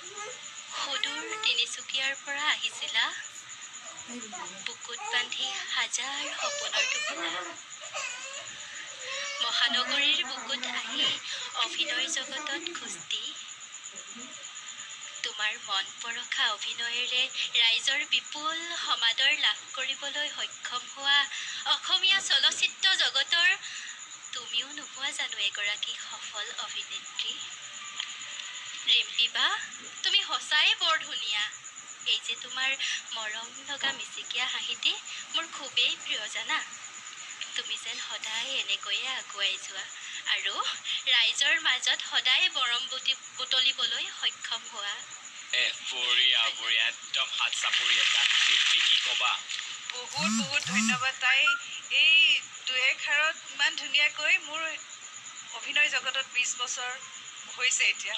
সুদূৰ তিনিচুকীয়াৰ পৰা আহিছিলা, বুকুত বান্ধি হাজাৰ সপোনৰ টোপোলা। মহানগৰীৰ বুকুত আহি অভিনয় জগতত খোজ দি তোমাৰ মন পৰশা অভিনয়েৰে ৰাইজৰ বিপুল সমাদৰ লাভ কৰিবলৈ সক্ষম হোৱা অসমীয়া চলচ্চিত্ৰ জগতৰ তুমিও নোহোৱা জানো এগৰাকী সফল অভিনেত্ৰী? ৰিম্পী বা, তুমি সঁচাই বৰ ধুনীয়া। এই যে তোমাৰ মৰম লগা মিচিকীয়া হাঁহিটি মোৰ খুবেই প্ৰিয় জানা। তুমি যেন সদায় এনেকৈয়ে আগুৱাই যোৱা আৰু ৰাইজৰ মাজত সদায় মৰম বুটলিবলৈ সক্ষম হোৱা। এ বঢ়িয়া বঢ়িয়া, একদম হাত চাপৰি এটা। ৰিম্পী, কি কবা? বহুত বহুত ধন্যবাদ। তাই এই দুএষাৰত ইমান ধুনীয়াকৈ, মোৰ অভিনয় জগতত 20 বছৰ হৈছে এতিয়া।